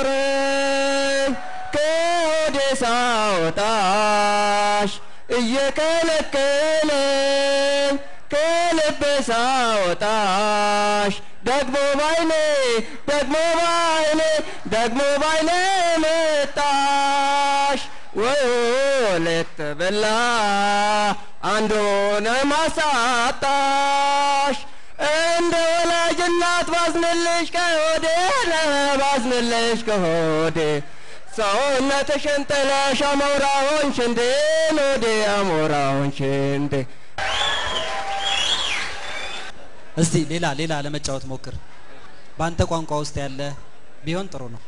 እየቆረቆረኝ ከሆዴ ሳወጣሽ፣ እየከለከለኝ ከልቤ ሳወጣሽ፣ ደግሞ ባይኔ፣ ደግሞ ባይኔ፣ ደግሞ ባይኔ መጣሽ። ወለት በላ አንዱን ማሳጣሽ። እንደ ወላጅ እናት ባዝንልሽ ከሆዴ፣ ባዝንልሽ ከሆዴ፣ ሰውነትሽን ጥለሽ አሞራ ሆንሽ እንዴ ሎዴ፣ አሞራ ሆንሽ እንዴ? እስቲ ሌላ ሌላ ለመጫወት ሞክር። በአንተ ቋንቋ ውስጥ ያለ ቢሆን ጥሩ ነው።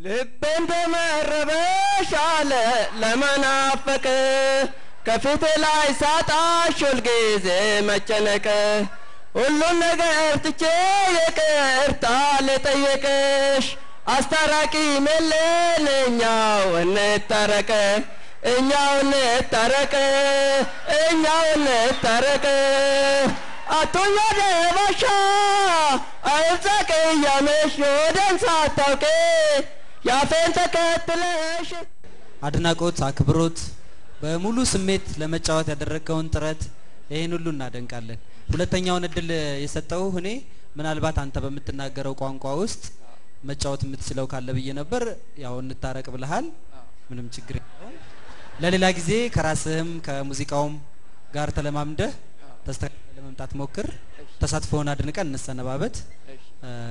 ልቤ እንደመረበሽ አለ ለመናፈቅ፣ ከፊቴ ላይ ሳጣሽ ሁልጊዜ መጨነቅ፣ ሁሉን ነገር ትቼ ይቅርታ ልጠይቅሽ፣ አስታራቂ መለን እኛው እንታረቅ፣ እኛው እንታረቅ፣ እኛው እንታረቅ። አቱኛ ደባሻ አይብዛ ቅያሜሽ፣ ወደን ሳታውቂ ያፌን ተከትለሽ። አድናቆት፣ አክብሮት፣ በሙሉ ስሜት ለመጫወት ያደረግከውን ጥረት ይህን ሁሉ እናደንቃለን። ሁለተኛውን እድል የሰጠው እኔ ምናልባት አንተ በምትናገረው ቋንቋ ውስጥ መጫወት የምትችለው ካለ ብዬ ነበር። ያው እንታረቅ ብለሃል። ምንም ችግር የለውም። ለሌላ ጊዜ ከራስህም ከሙዚቃውም ጋር ተለማምደህ ተስተካክለህ ለመምጣት ሞክር። ተሳትፎውን አድንቀን እንሰነባበት።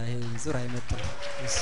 ይሄ ዙር አይመጥም። እሺ።